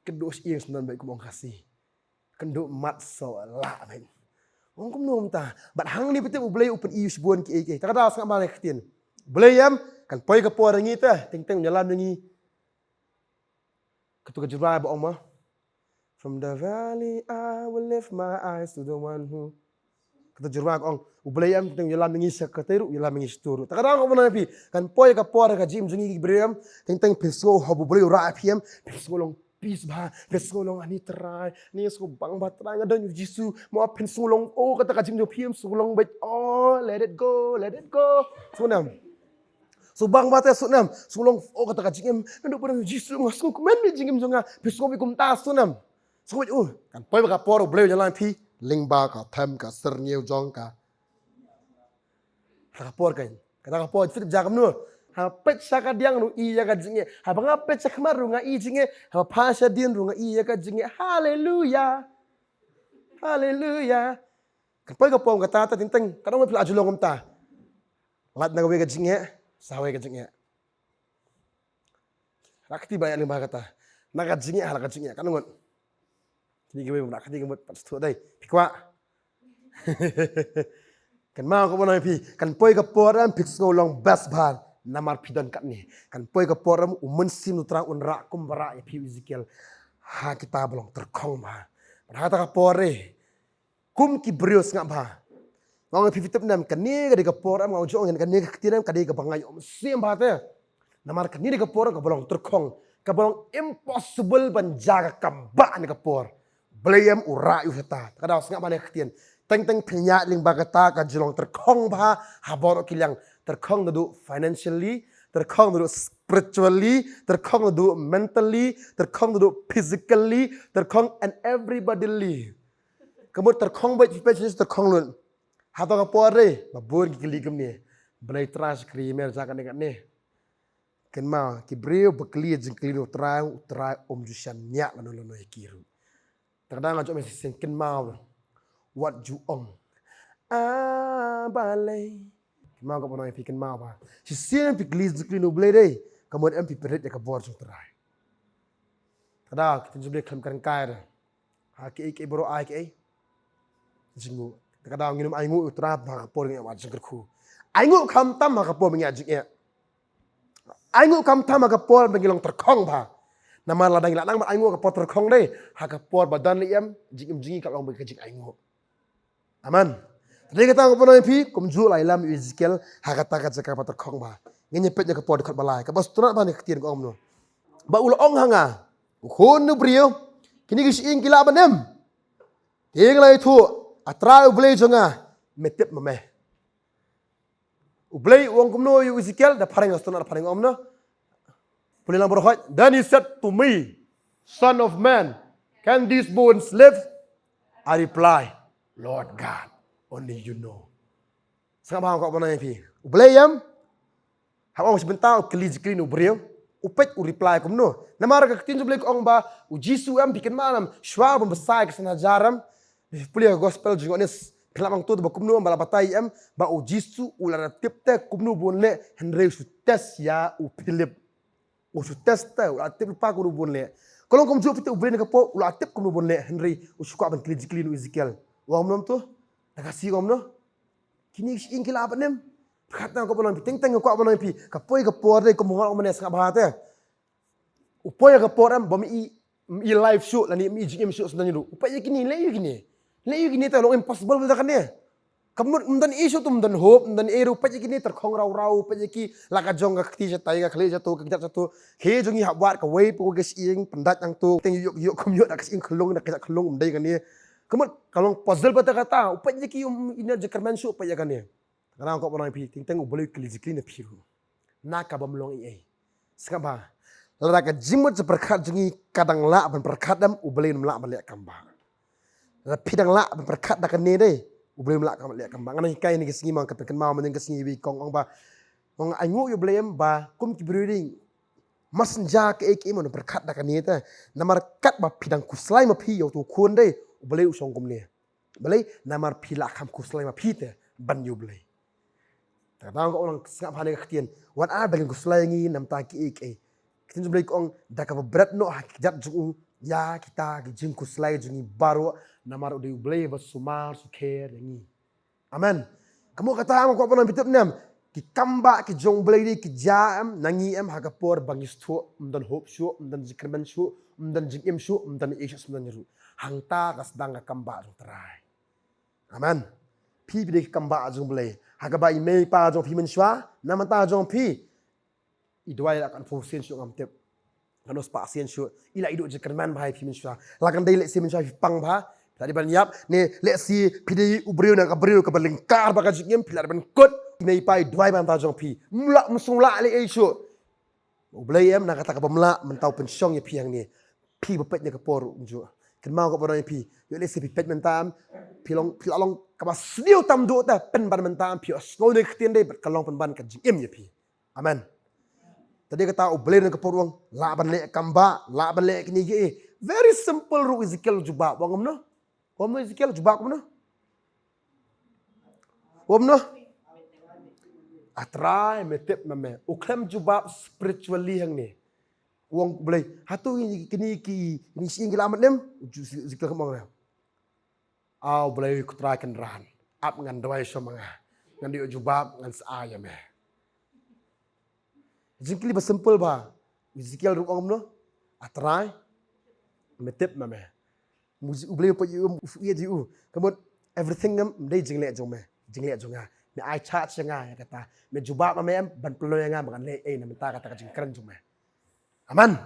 Kynduh shyieng sngewdon beit kum ong Khasi. Kynduh mat soh lah beit. Ong kumno mynta. Bad hangne pat U Blei u pyni ïa u shibun kiei kiei. Te ka dei sngap ban da ka ktien. Blei em, kan poi ka por ïa ngi te, teng teng u ïalam ïa ngi. Katu ka jingrwai ba ong ma. From the valley I will lift my eyes to the one who. Katu ka jingrwai ka ong. U Blei em teng u ïalam ïa ngi sha katei ruh, u ïalam ïa ngi shatu ruh. Te ka dang ka ban ïa phi. Kan poi ka por ka jingim jong ngi ki briew em. Teng teng phin sngew haba U Blei u rah ïa phi em. Phin sngew long peace bha. Phin sngew long ani Trai. Ani sngew bang bha Trai nga don ïa u Jisu. Mo phin sngew long oh kata ka jingim jong phi em sngew long beit. Oh, let it go, let it go. Sngew nam. Sngewbang bha te sngewnem, sngewlong, oh, kata ka jingim, naduh ba don Jisu nga sngewkmen ïa ka jingim jong nga, phi sngewbha kumta sngewnem. Sngewbha, oh, kan poi ba ka por U Blei u ïalam phi, lyngba ka them ka syrngiew jong ka. Ha ka por kan, kata ka por, fit ja kumno. Ha peit sha ka diang ruh i ïa ka jingeh, haba nga peit sha khmat ruh nga i jingeh, haba phai sha dien ruh nga i ïa ka jingeh. Haleluya. Haleluya. Kan poi ka por kata, ta teng teng, ka dang phi la ju long kumta. Lait na kawei ka jingeh sha kawei ka jingeh. Rakti ba ïa lyngba kata. Na ka jingeh ha la ka jingeh, kan ngut. Kine kiwei ba rakti ka mut pat sdang dei. Phi kwah. Kynmaw ka ban ong ïa phi, kan poi ka por em phi sngew long best bha. Namar phi don katne. Kan poi ka por em u Mynsiem u Trai un rah kum ba rah ïa phi u Ezekiel. Ha kita ba long tyrkhong bha. Bad ha kata ka por eh, kum ki briew, sngap bha. Nga ong ïa phi, phi tip ne em, kane ka dei ka por em, nga ong jong kane ka ktien em, ka dei kaba nga ïoh mynsiem bha te. Namar kane dei ka por em kaba long tyrkhong, kaba long impossible ban jia ka kam ba ne ka por. Blei em u rah ïa u shata. Ka daw sngap bha ne ka ktien. Teng teng pynïaid lyngba kata ka jinglong tyrkhong bha ha baroh ki liang. Tyrkhong naduh financially, tyrkhong naduh spiritually, tyrkhong naduh mentally, tyrkhong naduh physically, tyrkhong and everybody li. Ka mut tyrkhong bad phi peit tyrkhong lut. Hato ka por re ba bun ki kylli kumne. Balei Trai sha kri mer ja kane kane. Kynmaw, ki briew ba kylli jingkylli u Trai, u Trai um ju shaniah lano lano ïa ki ruh. Tang da nga jong me shisien kynmaw wat ju ong, a balei. Kynmaw ka ba nang ïa phi, kynmaw ba shisien phi kylli jingkylli u Blei dei. Ka mut em phi pynrit ïa ka bor jong u Trai. Tang da ka ktien jong u Blei khlem kren kai re. Ha kiei kiei baroh ai kiei? Jingngooh. Te ka daw ngin ym ainguh ïa u Trai ha ka por ngi ïa jingkyrkhu. Ainguh khamtam ha ka por ngi ïa jingeh. Ainguh khamtam ha ka por ba ngi long tyrkhong bha. Namar lada ngi la nang ban ainguh ha ka por tyrkhong dei, ha ka por ba don lei em, jingim jong ngi ka long ba ka jingainguh. Amen. Te dei kata nga pynong ïa phi kumjuh la ïalam ïa u Ezekiel ha kata ka jaka ba tyrkhong bha. Ngin ïa peit ïa ka por dkhot ba lai, kaba sngewtynnat bha ne ka ktien ka ong kumno. Ba u la ong ha nga, u khun u briew, kine ki shyieng ki lah ban im? Te nga la ïathuh, A Trai U Blei jong nga, me tip ma me. U Blei u ong kumno ïa u Ezekiel? Da phareng, sngewtynnat, da phareng, ong kumno? Pule lang baroh hoi. Then he said to me, "Son of man, can these bones live?" I reply, "Lord God, only you know." Sngap bha, nga kwah ban ong ïa phi, U Blei em, haba ong shi bynta u kylli jingkylli na u briew, u peit u reply kumno. Namar ka ktien jong u Blei ka ong ba u Jisu em, phi kynmaw em, shuwa ban bsa ïa ka san hajar em, pule ka gospel jong u Ïoannis, phi lah ban ïohi te ba kumno em, ba la batai em ba u Jisu u la tip te kumno ban leh, hynrei u shu test ïa u Philip. U shu test te, u la tip lypa kumno ban leh. Ka long kumjuh phi te, U Blei na ka por u la tip kumno ban leh, hynrei u shu kwah ban kylli jingkylli na u Ezekiel. U ong kumno to? Da ka shi u ong kumno? Kine ki shyieng ki lah ban im? Pyrkhat, nga kwah ban ong ïa phi, teng teng nga kwah ban ong ïa phi. Ka poi ka por dei, kum nga ong mynne, sngap bha te. U poi ka por em ba ym i, ym i life shuh lane ym i jingim shuh, sngewthuh ruh. U peit ïa kine, leh ïa kine. Leh ïa kine te long impossible da kane. Ka mut ym don ei shuh, ym don hope, ym don ei ruh. U peit ïa kine tyrkhong raw raw, u peit ïa ki, la ka jong ka kti shatai, ka khlieh shato, ka kjat shato. Kane jong ngi hap wad kawei pa kawei ka shyieng, pyndait nangto, teng ïoh ïoh kum ïoh da ka shyieng khyllung, da ka kjat khyllung, ym dei kane. Ka mut ka long puzzle bha te kata. U peit ïa ki, ym i na jingkyrmen shuh, u peit ïa kane. Nga kwah ban ong ïa phi, teng teng U Blei u kylli jingkylli na phi ruh. Na ka bym long ei ei. Sngap bha. Lada ka jingmut jingpyrkhat jong ngi ka dang lah ban pyrkhat em, U Blei um lah ban leh kam ba. Lada phi dang lah ban pyrkhat da kane dei, U Blei um lah ban leh kam ba. Nga nang hikai ïa kane ka sngi, ma nga pynkynmaw mynne ka sngi, iwei i kong ong ba, ong ainguh ïa U Blei em ba kum ki briew dei, must ïa kaei kaei mo nang pyrkhat da kane te. Namar katba phi dang khuslai ma phi ïa uto u khun dei, U Blei u shong kumne. Balei? Namar phi la kham khuslai ma phi te ban ïa U Blei. Te kata nga kwah ban ong, sngap bha ïa kane ka ktien. Wat ar ba ngin khuslai ïa ngi na bynta kiei kiei, ka ktien jong U Blei ka ong, da kaba bret noh ha ki kjat jong u ïa kita ki jingkhuslai jong ngi baroh, namar u dei U Blei ba sumar sukher ïa ngi. Amen. Ka mut kata, nga kwah ban ong, phi tip ne em, ki kam ba ki jong U Blei dei ki jia em na ngi em ha ka por ba ngi sngewthuh ym don hope shuh, ym don jingkyrmen shuh, ym don jingim shuh, ym don ei shuh, ym don ei ruh. Hangta ka sdang ka kam ba jong U Trai. Amen. Phi, phi dei ka kam ba jong U Blei. Ha kaba i mei i pa jong phi mynshuwa, na bynta jong phi, i duwai la kan phew sien shuh ngam tip, kan spah sien shuh, i la i duh jingkyrmen bha ïa phi mynshuwa. La kan dei lehse mynshuwa phi pang bha, phi la dei ban ïap, ne lehse phi dei u briew na ka briew kaba lyngkar bha ka jingim, phi la dei ban kut. I mei i pa i duwai bha na bynta jong phi. Ym lah, ym sngewlah leh ei shuh. U Blei em, na kata ka bym lah, mynta u pynshong ïa phi hangne. Phi ba peit na ka por kumjuh. Kynmaw ka ba ong ïa phi. Ïoh lehse phi peit mynta em, phi long, phi la long kaba sniew tam duh te, pynban mynta em, phi ïohsngew ïa ka ktien dei, bad ka long pynban ka jingim ïa phi. Amen. Te dei kata U Blei na ka por u ong, lah ban leh kam ba, lah ban leh kine kiei. Very simple ruh, Ezekiel u jubab, u ong kumno? U ong kumno Ezekiel u jubab, kumno? Kumno? A Trai, me tip ma me. U khlem jubab spiritually hangne. U ong U Blei, hato kine ki, kine ki shyieng ki la mad nem? U Ezekiel kam ong re. A U Blei ko Trai kynran. Ap ngan duwai shuwa ma nga. Ngan ïoh jubab ngan sa ai ïa me. Jingkylli ba simple ba. U Ezekiel ruh ong kumno? A Trai, me tip ma me. U Blei u peit ïa u, u ïeit ïa u. Ka mut everything em dei jingleh jong me, jingleh jong nga. Me ai charge ïa nga ïa kata. Me jubab ma me em ban pynlong ïa nga ba ngan leh ei na bynta kata ka jingkren jong me. Amen.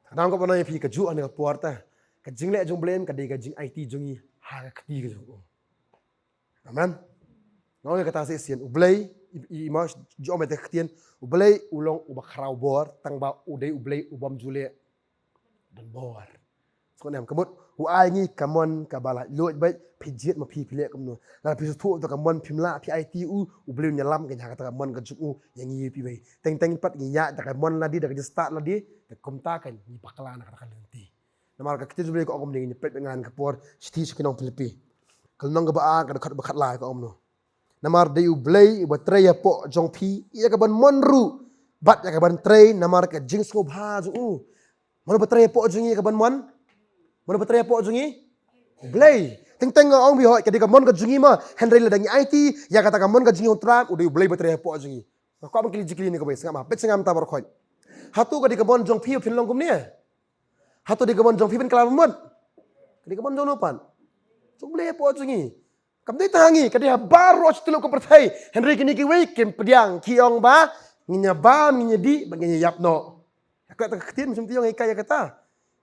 Ka dang ka ban ïa phi kajuh ha kane ka por ta. Ka jingleh jong U Blei em ka dei ka jingaiti jong ngi ha ka kti ka jong u. Amen. Nga ong ïa kata shisien, U Blei, i, i, i ma jong me te ktien, U Blei u long uba khraw bor, tang ba u dei U Blei u bym ju leh don bor. Sngewthuh ne em, ka mut u ai ngi ka mon kaba laitluid beit, phi jied ma phi phi leh kumno. Lada phi sngewthuh ïa ka mon phim lah phi aiti u, U Blei un ïalam ka ïa kata ka mon ka jong u ïa ngi phi wei. Teng teng pat ngi ïaid da ka mon lade, da ka jingstad lade, te kumta kan ngi bakla na kata ka lynti. Namar ka ktien jong U Blei ka ong kumne, ngi peit ngan ka por, shithi sha ki nong Philippi. Ka lynnong kaba ar, ka dkhot ba khatlai ka ong kumno. Namar dei U Blei uba trei hapoh jong phi ïa ka ban mon ruh bad ïa ka ban trei namar ka jingsngewbha jong u. Mano ba trei hapoh jong ngi ïa ka ban mon? Mano ba trei hapoh jong ngi? U Blei. Teng teng nga ong phi hooid ka dei ka mon ka jong ngi ma. Hynrei lada ngi aiti ïa kata ka mon ka jong ngi ha u Trai, u dei U Blei ba trei hapoh jong ngi. Nga kwah ban kylli jingkylli ne kawei, sngap ma, peit sngap mynta baroh khoit. Hato ka dei ka mon jong phi ba phin long kumne? Hato dei ka mon jong phi ban kylla ba mut? Ka dei ka mon jong no pat? Jong U Blei hapoh jong ngi. Kam dei tang ha ngi, ka dei ha baroh shi tylli ka pyrthei. Hynrei kine kiwei kim pdiang, ki ong ba ngin ïa bam, ngin ïa dih bad ngin ïa ïap noh. Ïa kata ka ktien mynsiem te ïong ïa ka, ïa kata.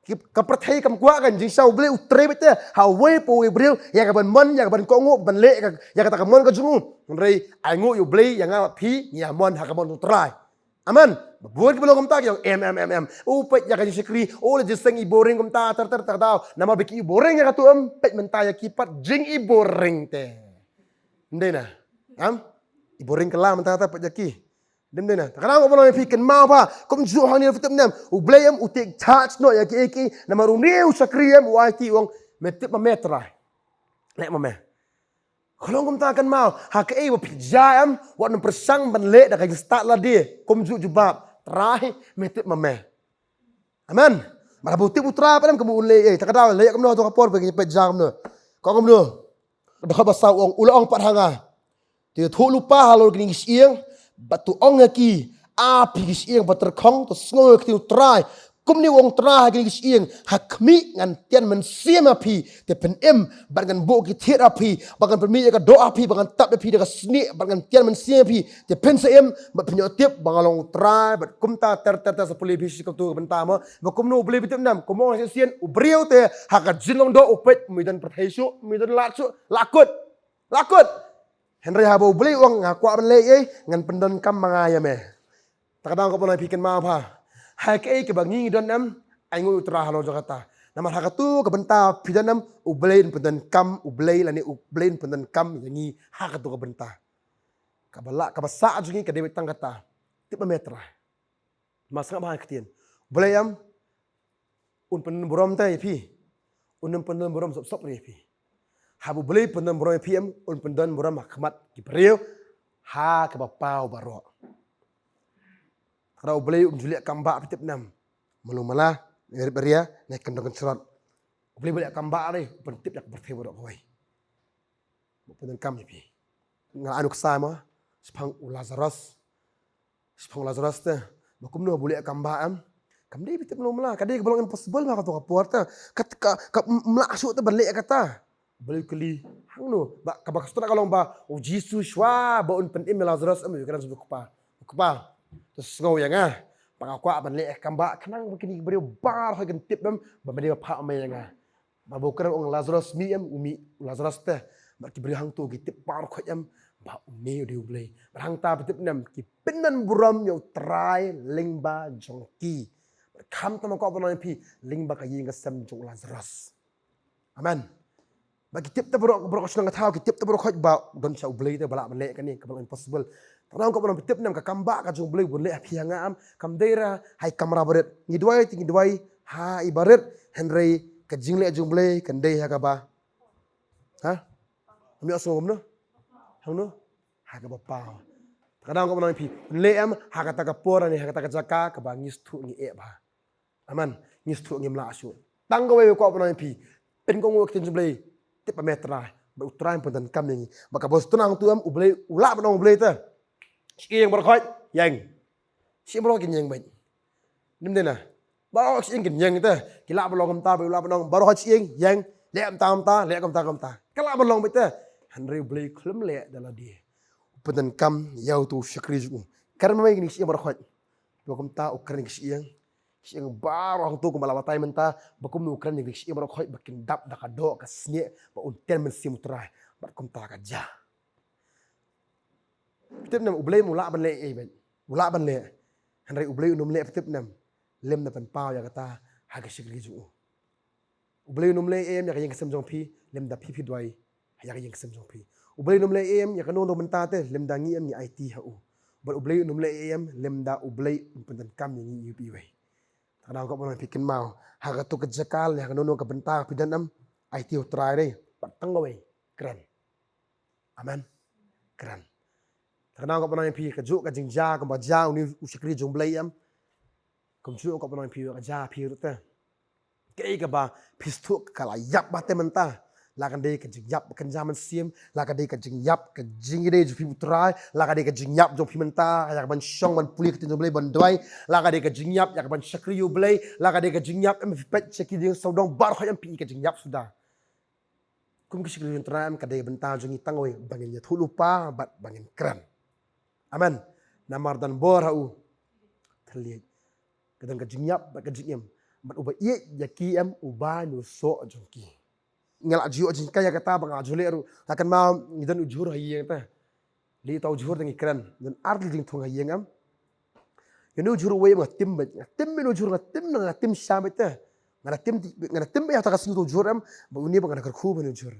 Ki, ka pyrthei kam kwah kan jingshisha U Blei u trei beit te ha uwei pa uwei u briew ïa ka ban mon, ïa ka ban kohnguh, ban leh ïa ka, ïa kata ka mon ka jong u. Hynrei ainguh ïa U Blei ïa nga bad phi ngi ïa mon ha ka mon u Trai. Amen. Ba bun kiba long kumta ki ong em em em em. U peit ïa ka jingshakri, u la jingseng i boring kumta ter ter ter daw. Namar ba ki i boring ïa katu em, peit mynta ïa ki pat jing i boring te. Ym dei na. Am? I boring kylla mynta ta peit ïa ki. Ym dei na. Te ka dang ka ban ong ïa phi kynmaw ba kumjuh hangne phi tip ne em, U Blei em u take charge noh ïa ki, ïa ki. Namar une u shakri em u aiti u ong me tip ma me Trai. Leh ma me. Ka long kumta kynmaw, ha kaei ba phi jia em, wat nym pyrshang ban leh da ka jingstad lade, kumjuh jubab, Trai, me tip ma me. Amen. Mar haba u tip u Trai pat em kumno un leh, eh, te ka daw leh kumno ha tu ka por ba ngi peit jia kumno. Ka ong kumno. Ka dkhot ba saw u ong, u la ong pat ha nga. To ïathuh lypa halor kine ki shyieng, bad to ong ha ki, A phi ki shyieng ba tyrkhong, to sngew ïa ka ktien u Trai. Kumne u ong Trai ha kine ki shyieng, ha khmih ngan tian mynsiem ha phi, te pynim, bad ngan buh ki thied ha phi, bad ngan pynmih ïa ka doh ha phi, bad ngan tap ïa phi da ka snieh, bad ngan tian mynsiem ha phi, te phin sa im, bad phin ïoh tip ba nga long u Trai, bad kumta ter ter ter sa pule phi shi kato ka bynta mo. Ba kumno U Blei, phi tip ne em, kumno shisien u briew te ha ka jinglong doh u peit, um don pyrthei shuh, um don lad shuh, la kut. La kut. Hynrei haba U Blei u ong nga kwah ban leh ei, ngan pyndonkam ma nga ïa me. Te ka dang ka ban ong ïa phi kynmaw ba ha kaei kaba ngi ngi don em, ainguh ïa u Trai halor jong kata. Namar ha katu ka bynta phi don em, U Blei un pyndonkam, U Blei lane U Blei un pyndonkam ïa ngi ha katu ka bynta. Kaba lah, kaba sah jong ngi ka dei beit tang kata. Tip ma me Trai. Mar sngap bha ïa ka ktien. U Blei em un pyndon burom te ïa phi. Un ym pyndon burom sop sop ruh ïa phi. Haba U Blei pyndon burom ïa phi em, un pyndon burom ha khmat ki briew ha kaba paw baroh. Te lada U Blei um ju leh kam ba, phi tip ne em, malu mala, rit baria, ne kyndong kynshrot. U Blei ba leh kam ba re, u pyntip ïa ka pyrthei baroh kawei. Ba pyndonkam ïa phi. Nga la ai nuksa mo shaphang u Lazarus. Shaphang u Lazarus te. Ba kumno ba u leh kam ba em. Kam dei, phi tip, malu mala. Ka dei kaba long impossible ba ha katu ka por te. Ka, ka, ka, ym lah shuh te ban leh kata. Ba la kylli hangno. Ba kaba ka sdang ka long ba u Jisu shuwa ba un pynim ïa u Lazarus em, u kren sha u Kpa. U Kpa, to sngew ïa nga. Ba nga kwah ban leh kam ba khnang ba kine ki briew baroh kin tip em ba me dei ba phah me ïa nga. Ba u kren, ong Lazarus mih em, u mih u Lazarus te. Bad ki briew hangto ki tip baroh khoit em ba une u dei U Blei. Bad hangta phi tip ne em, ki pyndon burom ïa u Trai lyngba jong ki. Bad khamtam, nga kwah ban ong ïa phi, lyngba ka ïing ka sem jong u Lazarus. Amen. Ba ki tip te baroh, baroh ka shnong ka thaw, ki tip te baroh khoit ba don sha U Blei te ba lah ban leh kane kaba long impossible. Te nga kwah ban ong, phi tip ne em, ka kam ba ka jong U Blei ban leh ha phi ha nga em, kam dei ruh ha i kamra barit. Ngi duwai te ngi duwai ha i barit, hynrei ka jingleh jong U Blei kan dei ha kaba, ha? Ym ïohsngew kumno? Hangno? ha kaba paw. Kata ka daw nga kwah ban ong ïa phi, pynleh em ha kata ka por ne ha kata ka jaka kaba ngi sngewthuh ngi eh bha. Amen. Ngi sngewthuh ngim lah shuh. Tang kawei ka kwah ban ong ïa phi, pynkohnguh ïa ka ktien jong U Blei. Tip ba me Trai, ba U Trai un pyndonkam ïa ngi. Ba kaba sngewthuh hangtu em, U Blei u lah ban ong, U Blei te, shu ïeng baroh khoit, ïeng. Shu ïeng baroh khoit kin ïeng beit. Nym dei na. Baroh shu ïeng kin ïeng te. Ki lah ban long kumta, ba u lah ban ong baroh shu ïeng, ïeng. Leh kumta kumta, leh kumta kumta. Ka lah ban long beit te. Hynrei U Blei u khlem leh da lade. U pyndonkam ïa uto u shakri jong u. Kren ma me kin shu ïeng baroh khoit. Ba kumta u kren kin shu ïeng. Shu ïeng baroh hangto kumba la batai mynta, ba kumno u kren kin shu ïeng baroh khoit ba kin dap da ka doh ka snieh ba un ten mynsiem U Trai. Bad kumta ka jia. Phi tip ne em, U Blei u lah ban leh ei beit. U lah ban leh. Hynrei U Blei un ym leh, phi tip ne em, lymda pynpaw ïa kata ha ka shakri jong u. U Blei un ym leh ei em ïa ka ïing ka sem jong phi lymda phi phi duwai ïa ka ïing ka sem jong phi. U Blei un ym leh ei em ïa kano kano bynta te lymda ngi em ngi aiti ha u. Bad U Blei un ym leh ei em lymda U Blei un pyndonkam ïa ngi iwei pa iwei. Kata ka daw nga kwah ban ong ïa phi, kynmaw, ha kato ka jaka ne ha kano kano ka bynta phi don em, aiti ha U Trai re. Bad tang kawei, kren. Amen. Kren. Kata ka daw nga kwah ban ong ïa phi, kajuh ka jingjia kaba jia une u shakri jong U Blei em, kumjuh nga kwah ban ong ïa phi, ka jia ha phi ruh te. Kaei kaba phi sngewthuh ka la ïap bha te mynta, la ka dei ka jingïap ba kynja mynsiem, la ka dei ka jingïap ka jingïadei jong phi bad U Trai, la ka dei ka jingïap jong phi mynta ïa ka ban shong ban pule ka ktien jong U Blei, ban duwai, la ka dei ka jingïap ïa ka ban shakri ïa U Blei, la ka dei ka jingïap em, phi peit sha ki dieng sawdong baroh khoit em, phi i ka jingïap suda. Kum ki shakri jong U Trai em, ka dei ka bynta jong ngi tang kawei, ba ngin ïathuhlypa bad ba ngin kren. Amen. Namar don bor ha u thylliej. Ka don ka jingïap bad ka jingim. Bad uba ïeit ïa ki em, u bai na u soh jong ki. Nga la ju ïoh jingkren ïa kata ba nga ju leh ruh. Nga kynmaw ngi don u jhur ha ïing te. Lei uta u jhur te ngi kren. Don ar tylli jingthung ha ïing em. Ïa une u jhur uwei em nga tim beit. Nga tim beit une u jhur, nga tim, nga tim sha beit te. Nga da tim, nga da tim beit ha uta ka sngi uta u jhur em. Ba une ba nga da kyrkhu beit une u jhur.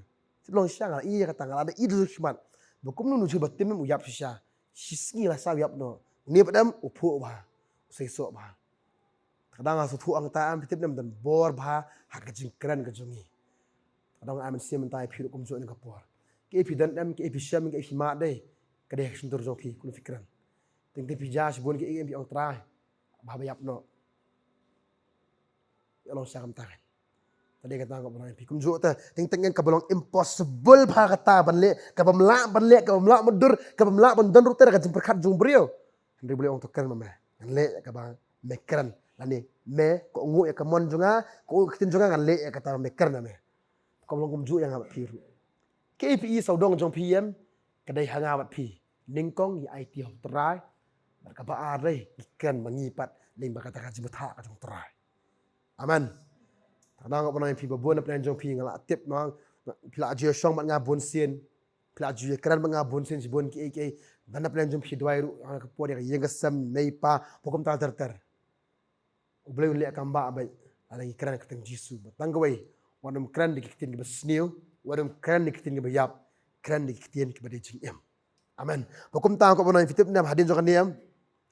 Tip long shisha nga la ïohi ïa kata, nga la da ïohi da u jhur shimat. Ba kumno une u jhur ba tim em u ïap shisha. Shi sngi la sah u ïap noh. Une pat em u phuh bha. U seisoh bha. Kata nga sngewthuh hangta em, phi tip ne em, don bor bha ha ka jingkren ka jong ngi. Kata nga ai mynsiem mynta ïa phi ruh kumjuh na ka por. Kaei phi don em, kaei phi shem, kaei phi mad dei, ka dei ha ka shyntur jong phi kumno phi kren. Teng teng phi jia shibun kaei em, phi ong Trai, bha ba ïap noh. Ïa long sha kumta. Ka dei kata nga kwah ban ong ïa phi kumjuh te. Teng teng kaba long impossible bha kata ban leh, kaba ym lah ban leh, kaba ym lah ban dur, kaba ym lah ban don ruh te da ka jingpyrkhat jong u briew. Hynrei U Blei u ong to kren ma me. Ngan leh ïa kaba me kren. Lane me kohnguh ïa ka mon jong nga, kohnguh ïa ka ktien jong nga, ngan leh ïa kata ba me kren ma me. Ka long kumjuh ïa nga bad phi ruh. Kaei phi i sawdong jong phi em, ka dei ha nga bad phi. Nyngkong ngi aiti ha u Trai. Bad kaba ar dei ngi kren ma ngi pat lyngba kata ka jingbatai ka jong u Trai. Amen. Kata nga kwah ban ong ïa phi ba bun na pdeng jong phi nga la tip ma, phi la ju ïa shong bad nga bun sien. Phi la ju ïa kren bad nga bun sien shibun kiei kiei. Don na pdeng jong phi duwai ruh ha ka por ïa ka ïing ka sem, mei pa, ba kumta ter ter. U Blei un leh kam bah beit lada ngi kren ha ka kyrteng Jisu. Ba tang kawei, wat nym kren da ki ktien kiba sniew, wat nym kren da ki ktien kiba ïap, kren da ki ktien kiba dei jingim. Amen. Ba kumta nga kwah ban ong ïa phi, tip ne em, hadien jong kane em,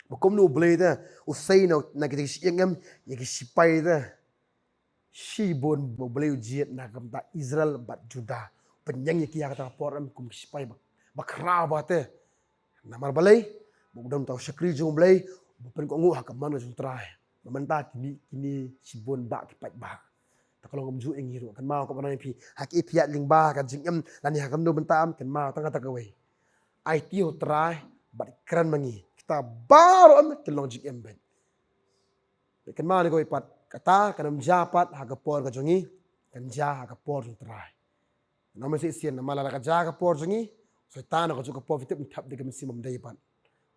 ba kumno U Blei te u sei na, na kita ki shyieng em ïa ki shipai te. Shibun ba U Blei u jied na ka bynta Israel bad Judah. Pynïeng ïa ki ha kata ka por em kum ki shipai ba, ba khraw bha te. Namar balei? Ba u don uta u shakri jong U Blei uba pynkohnguh ha ka mon ka jong u Trai. Ba mynta kine, kine shibun bah ki paidbah. Te ka long kumjuh ïa ngi ruh. Kynmaw, kwah ban ong ïa phi, ha kiei phi ïaid lyngba ha ka jingim lane ha ka bynta em, kynmaw tang kata kawei. Aiti ha u Trai bad kren ma ngi. Kita baroh em kin long jingim beit. Kynmaw ne kawei pat, kata kan ym jia pat ha ka por ka jong ngi, kan jia ha ka por jong u Trai. Namar shisien, namar lada ka jia ha ka por jong ngi, Soitan ha kajuh ka por, phi tip, un thep da ka mynsiem bym dei pat.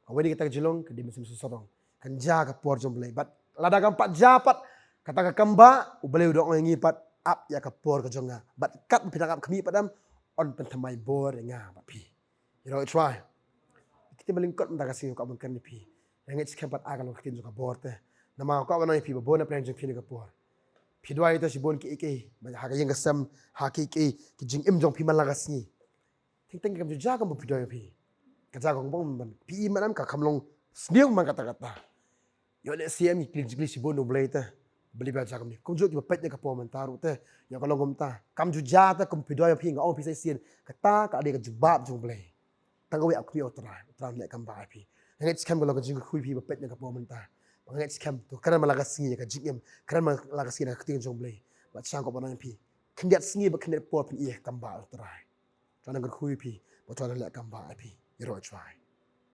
Kawei na kita ki jinglong ka dei mynsiem sawdong. Kan jia ha ka por jong U Blei. Bad lada kam pat jia pat kata ka kam bah, U Blei u dang ong ïa ngi pat, ap ïa ka por ka jong nga. Bad katba phi dang ap khmih pat em, yn pynthymmai bor ïa nga bad phi. Ïa u Trai. Kita ba lyngkot mynta ka sngi kwah ban kren ïa phi. Nga ngeit skhem pat ïa ka long ka ktien jong ka bor te. Namar kwah ban ong ïa phi ba bun na pdeng jong phi na ka por. Phi duwai te shibun kiei kiei, ha ka ïing ka sem, ha kiei kiei ki jingim jong phi man la ka sngi. Teng teng kam ju jia kumba phi duwai phi. Ka jia kumba phi i, man em, ka kham long sniew man kata kata. Ïoh lehse em ngi kylli jingkylli shibun na U Blei te. Balei ba jia kumne? Kumjuh kiba peit na ka por mynta ruh te, ïoh ka long kumta. Kam ju jia te kum phi duwai phi, nga ong phi sa shisien, kata ka dei ka jubab jong U Blei. Tang kawei ap kmie ïa u Trai, u Trai un leh kam bah ïa phi. Nga ngeit skhem ka long ka jingkyrkhu ïa phi ba peit na ka por mynta. Ba nga ngeit skhem to kren man la ka sngi ïa ka jingim, kren man la ka sngi na ka ktien jong u Blei. Ba sha ko ba nang phi. Khyndiat sngi ba khyndiat por phin ïeh kam bah ïa u Trai. Trai un kyrkhu ïa phi, ba Trai un leh kam bah ïa phi. Ïaroh Trai.